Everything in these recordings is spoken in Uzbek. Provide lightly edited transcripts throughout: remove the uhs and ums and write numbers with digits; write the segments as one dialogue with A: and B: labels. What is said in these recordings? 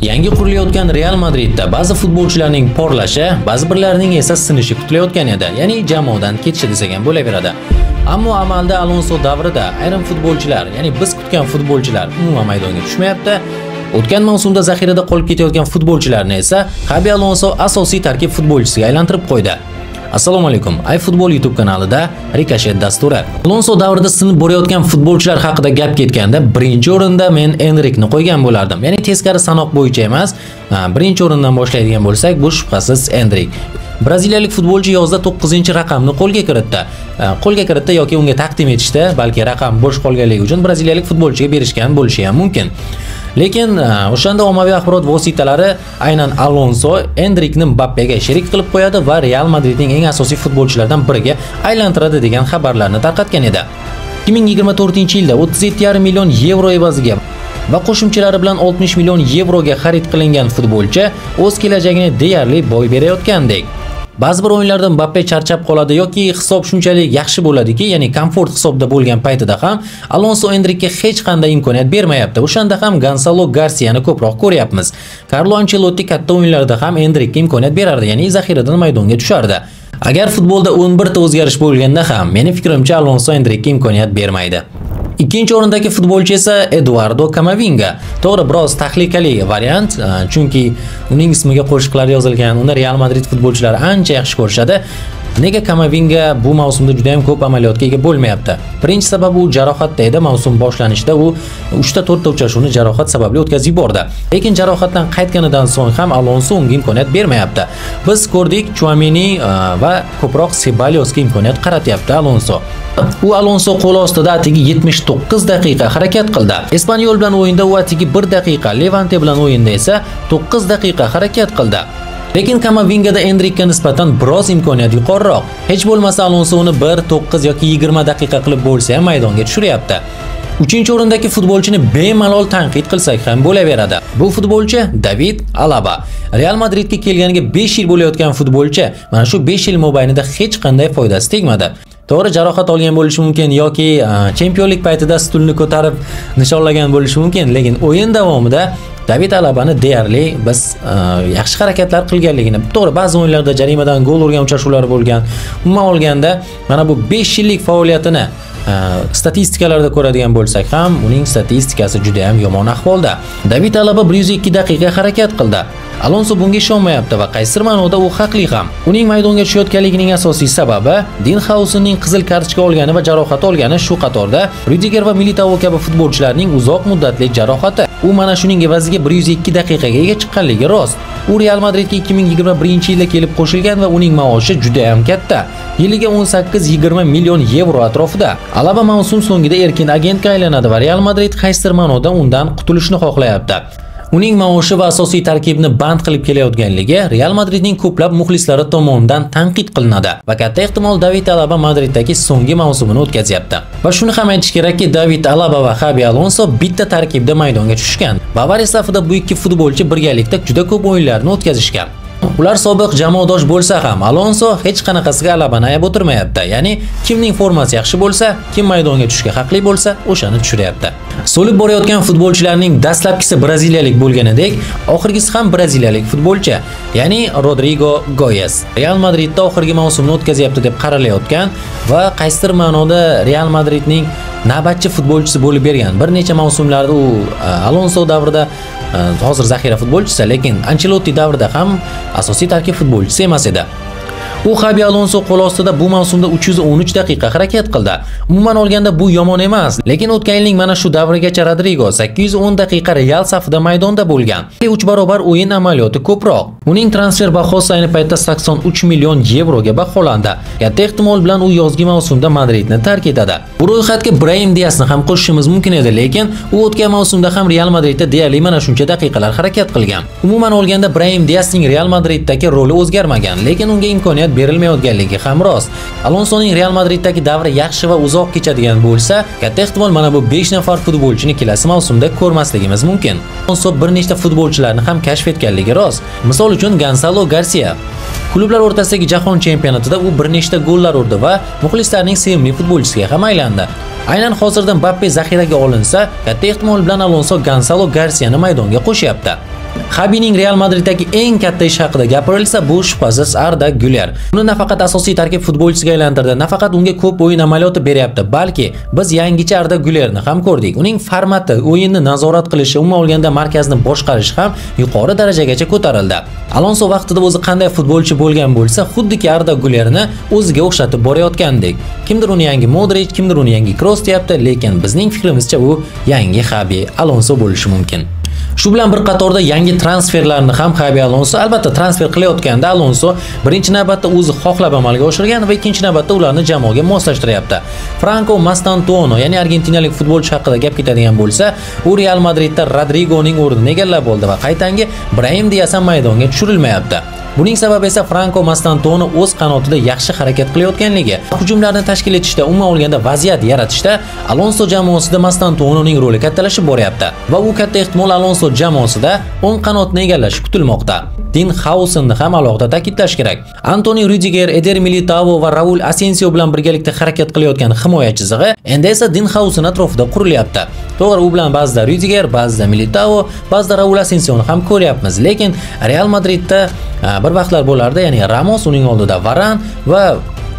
A: Yangi qurilayotgan Real Madridda ba'zi futbolchilarning porlashi, ba'zi birlarining esa sinishi kutilayotgan edi. Ya'ni jamoadan ketishi desak ham bo'laveradi. Ammo amalda Alonso davrida ayrim futbolchilar, ya'ni biz kutgan futbolchilar umuman maydonga tushmayapti. O'tgan mavsumda zaxirada qolib ketayotgan futbolchilarni esa Xabi Alonso asosiy tarkib futbolchisiga aylantirib qo'ydi. Assalomu alaykum. iFootball YouTube kanalida Rikoshet dasturi. Alonso davrida sinib borayotgan futbolchilar haqida gap ketganda birinchi o'rinda men Enrikni qo'ygan bo'lardim. Ya'ni teskari sanoq bo'yicha emas, birinchi o'rindan boshlaydigan bo'lsak, bu shubhasiz Endrik. Braziliyalik futbolchi yozda 9-raqamni qo'lga kiritdi. Qo'lga kiritdi yoki unga taqdim etishdi, balki raqam bo'sh qolganligi uchun braziliyalik futbolchiga berishgan bo'lishi ham mumkin. Lekin o'shanda ommaviy axborot vositalari aynan Alonso Endrikni Mbappega sherik qilib qo'yadi va Real Madridning eng asosiy futbolchilaridan biriga aylantiradi degan xabarlarni tarqatgan edi. 2024-yilda 37,5 million yevro evaziga va qo'shimchalari bilan 60 million yevroga xarid qilingan futbolchi o'z kelajagini deyarli boy berayotgandek. Ba'zi bir o'yinlarda Mbappe charchab qoladi yoki hisob shunchalik yaxshi bo'ladiki, ya'ni komfort hisobda bo'lgan paytida ham Alonso Endrikka hech qanday imkoniyat bermayapti. O'shanda ham Gonsalo Garsiyani ko'proq ko'ryapmiz. Carlo Ancelotti katta o'yinlarda ham Endrikka imkoniyat berardi, ya'ni zaxiradan maydonga tushardi. Agar futbolda 11 ta o'zgarish bo'lganda ham, meni fikrimcha Alonso Endrikka imkoniyat bermaydi. Ikkinchi o'rindagi futbolchi esa Eduardo Kamavinga. To'g'ri, biroz tahlikali variant, chunki uning ismiga qo'shiqlar yozilgan, uni Real Madrid futbolchilari ancha yaxshi ko'rishadi. Nega Kamavinga bu mavsumda juda ham ko'p amaliyotga ega bo'lmayapti? Birinchi sababi u jarohatda edi. Mavsum boshlanishida u 3 ta 4 ta uchrashuvni jarohat sababli o'tkazib yubordi. Lekin jarohatdan qaytganidan so'ng ham Alonso unga imkoniyat bermayapti. Biz ko'rdik, Tchouameni va ko'proq Sebalyosga imkoniyat qaratyapti Alonso. U Alonso qo'l ostida atigi 79 daqiqa harakat qildi. Espanyol bilan o'yinda u atigi 1 daqiqa, Levante bilan o'yinda esa 9 daqiqa harakat qildi. Lekin Kamavingada Endrikka nisbatan biroz imkoniyat yuqoriroq. Hech bo'lmasa Alonso uni 1, 9 yoki 20 daqiqa qilib bo'lsa ham maydonga tushiryapti. 3-o'rindagi futbolchini bemalol tanqid qilsak ham bo'laveradi. Bu futbolchi David Alaba. Real Madridga kelganiga 5 yil bo'layotgan futbolchi mana shu 5 yil mobaynida hech qanday foydasi tegmadi. To'g'ri, jarohat olgan bo'lishi mumkin yoki chempionlik paytida stulni ko'tarib nishonlagan bo'lishi mumkin, lekin o'yin davomida David Alabani deyarli biz yaxshi harakatlar qilganligini, to'g'ri, ba'zi o'yinlarda jarimadan gol urgan uchrashuvlar bo'lgan. Umuman olganda mana bu 5 yillik faoliyatini statistikalarda ko'radigan bo'lsak ham, uning statistikasi juda ham yomon ahvolda. David Alaba 102 daqiqa harakat qildi. Alonso bunga ishonmayapti va qaysidir ma'noda u haqli ham. Uning maydonga tushayotganligining asosiy sababi Din Hausenning qizil kartochka olgani va jarohat olgani, shu qatorda Rudiger va Militao kabi futbolchilarning uzoq muddatli jarohati. U mana shuning evaziga 102 daqiqaga ega chiqqanligi rost. U Real Madridga 2021-yilda kelib qo'shilgan va uning maoshi juda ham katta. Yiliga 18-20 million yevro atrofida. Alaba mavsum so'ngida erkin agentga aylanadi va Real Madrid qaysidir ma'noda undan qutulishni xohlayapti. Uning maoshi va asosiy tarkibni band qilib kelayotganligi Real Madridning ko'plab muxlislari tomonidan tanqid qilinadi va katta ehtimol David Alaba Madriddagi so'nggi mavsumini o'tkazyapti. Va shuni ham aytish kerakki, David Alaba va Xabi Alonso bitta tarkibda maydonga tushgan. Bavariya safida bu ikki futbolchi birgalikda juda ko'p o'yinlarni o'tkazishgan. Ular sobiq jamoadosh bo'lsa ham Alonso hech qanaqasiga Alabani ayab o'tirmayapti. Ya'ni kimning formasi yaxshi bo'lsa, kim maydonga tushishga haqli bo'lsa, o'shani tushiryapti. So'lib borayotgan futbolchilarning dastlabkisi braziliyalik bo'lganidek, oxirgisi ham braziliyalik futbolchi, ya'ni Rodrigo Goes. Real Madridda oxirgi mavsumni o'tkazyapti deb qaralayotgan va qaysidir ma'noda Real Madridning navbatchi futbolchisi bo'lib bergan. Bir necha mavsumlarda u Alonso davrida, hozir zaxira futbolchisi, lekin Ancelotti davrida ham asosiy tarkib futbolchisi emas edi. U Xabi Alonso qo'l ostida bu mavsumda 313 daqiqa harakat qildi. Umuman olganda bu yomon emas, lekin o'tgan yilning mana shu davrigacha Rodrigo 810 daqiqa Real safida maydonda bo'lgan. 3 barobar o'yin amaliyoti ko'proq. Uning transfer bahosi ayni paytda 83 million yevroga baholandi. Katta ehtimol bilan u yozgi mavsumda Madridni tark etadi. Bu ro'yxatga Brahim Diasni ham qo'shishimiz mumkin edi, lekin u o'tgan mavsumda ham Real Madridda deyarli mana shuncha daqiqalar harakat qilgan. Umuman olganda Brahim Diasning Real Madriddagi roli o'zgarmagan, lekin unga imkoniyat berilmayotganligi ham rost. Alonsoning Real Madriddagi davri yaxshi va uzoq kechadigan bo'lsa, katta ehtimol mana bu 5 nafar futbolchini kelasi mavsumda ko'rmasligimiz mumkin. Alonso bir nechta futbolchilarni ham kashf etganligi rost. Misol uchun Gonsalo Garsia. Klublar o'rtasidagi jahon chempionatida u bir nechta gollar urdi va muxlislarning sevimli futbolchisiga ham aylandi. Aynan hozirda Mbappe zaxiraga olinsa, katta ehtimol bilan Alonso Gonsalo Garsiyani maydonga qo'shyapti. Xabining Real Madriddagi eng katta ishi haqida gapirilsa, bu shubhasiz Arda Güler. Uni nafaqat asosiy tarkib futbolchisiga aylantirdi, nafaqat unga ko'p o'yin amaliyoti beryapti, balki biz yangicha Arda Gülerni ham ko'rdik. Uning formati, o'yinni nazorat qilishi, umuman olganda markazni boshqarishi ham yuqori darajagacha ko'tarildi. Alonso vaqtida o'zi qanday futbolchi bo'lgan bo'lsa, xuddiki Arda Gülerni o'ziga o'xshatib borayotgandek. Kimdir uni yangi Modric, kimdir uni yangi Kroos deyapti, lekin bizning fikrimizcha u yangi Xabi Alonso bo'lishi mumkin. Shu bilan bir qatorda yangi transferlarni ham Xabi Alonso albatta transfer qilayotganda Alonso birinchi navbatda o'zi xohlab amalga oshirgan va ikkinchi navbatda ularni jamoaga moslashtiryapti. Franco Mastantuono, ya'ni argentinalik futbolchi haqida gap ketadigan bo'lsa, u Real Madridda Rodrigoning o'rnini egallab oldi va qaytangi Brahim Diaz ham maydonga tushirilmayapti. Buning sababi esa Franco Mastantuono o'z qanotida yaxshi harakat qilayotganligi, hujumlarni tashkil etishda, umuman olganda vaziyat yaratishda Alonso jamoasida Mastantuononing roli kattalashib boryapti va u katta ehtimol Alonso jamoasida o'ng qanotni egallashi kutilmoqda. Din Hausenni ham alohida ta'kidlash kerak. Antoni Rüdiger, Eder Militao va Raul Asensio bilan birgalikda harakat qilayotgan himoya chizig'i endi esa Din Hausen atrofida qurilyapti. To'g'ri, u bilan ba'zida Rüdiger, ba'zida Militao, ba'zida Raul Asensioni ham ko'ryapmiz, lekin Real Madridda bir vaqtlar bo'lardi, ya'ni Ramos, uning oldida Varan va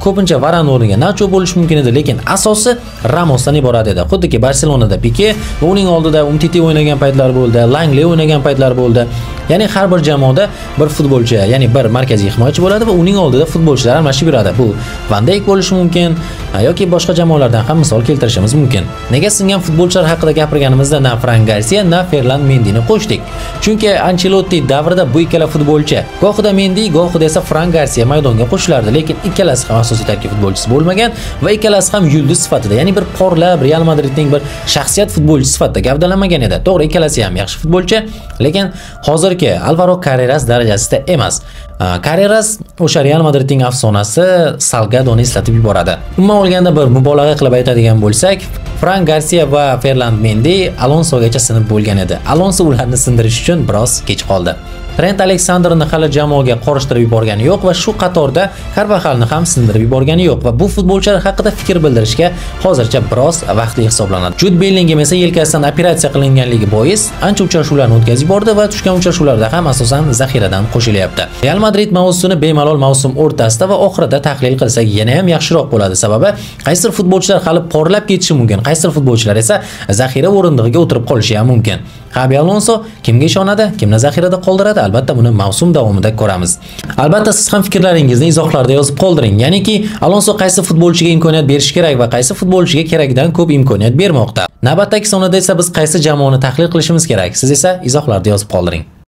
A: ko'pincha Varan o'rniga Nacho bo'lishi mumkin edi, lekin asosi Ramosdan iborat edi. Xuddiki Barselonada Pique va uning oldida Umtiti o'ynagan paytlar bo'ldi, Langley o'ynagan paytlar bo'ldi. Ya'ni har bir jamoada bir futbolchi, ya'ni bir markaziy himoyachi bo'ladi va uning oldida futbolchilar almashib yuradi. Bu Van Dijk bo'lishi mumkin yoki boshqa jamoalardan ham misol keltirishimiz mumkin. Nega singan futbolchilar haqida gapirganimizda na Fran Garcia, na Ferland Mendini qo'shdik? Chunki Ancelotti davrida bu ikkala futbolchi, gohida Mendi, gohida esa Fran Garcia maydonga qo'shilardi, lekin ikkalasi ham asosiy tarkib futbolchisi bo'lmagan va ikkalasi ham yulduz sifatida, ya'ni bir porlab Real Madridning bir shaxsiyat futbolchisi sifatida gavdalanmagan edi. To'g'ri, ikkalasi ham yaxshi futbolchi, lekin hozirgi Alvaro Carreras darajasida emas. Carreras o'sha Real Madridning afsonasi Salgadoni eslatib yuboradi. Umuman olganda bir mubolag'a qilib aytadigan bo'lsak, Fran Garcia va Ferland Mendi Alonsogacha sinib bo'lgan edi. Alonso ularni sindirish uchun biroz kech qoldi. Trent Alexanderni hali jamoaga qorishtirib yuborgani yo'q va shu qatorda Carvajalni ham sindirib yuborgani yo'q va bu futbolchilar haqida fikr bildirishga hozircha biroz vaqtli hisoblanadi. Jude Bellingham esa yelkasidan operatsiya qilinganligi bois ancha uchrashuvlarni o'tkazib yubordi va tushgan uchrashuvlarda ham asosan zaxiradan qo'shilyapti. Real Madrid mavzusini bemalol mavsum o'rtasida va oxirida tahlil qilsak yana ham yaxshiroq bo'ladi. Sababi qaysidir futbolchilar hali porlab ketishi mumkin, qaysidir futbolchilar esa zaxira o'rindig'iga o'tirib qolishi ham mumkin. Xabi Alonso kimga ishonadi, kimni zaxirada qoldiradi? Albatta buni mavsum davomida ko'ramiz. Albatta siz ham fikrlaringizni izohlarda yozib qoldiring. Ya'niki Alonso qaysi futbolchiga imkoniyat berish kerak va qaysi futbolchiga keragidan ko'p imkoniyat bermoqda. Navbatdagi sonida esa biz qaysi jamoani tahlil qilishimiz kerak? Siz esa izohlarda yozib qoldiring.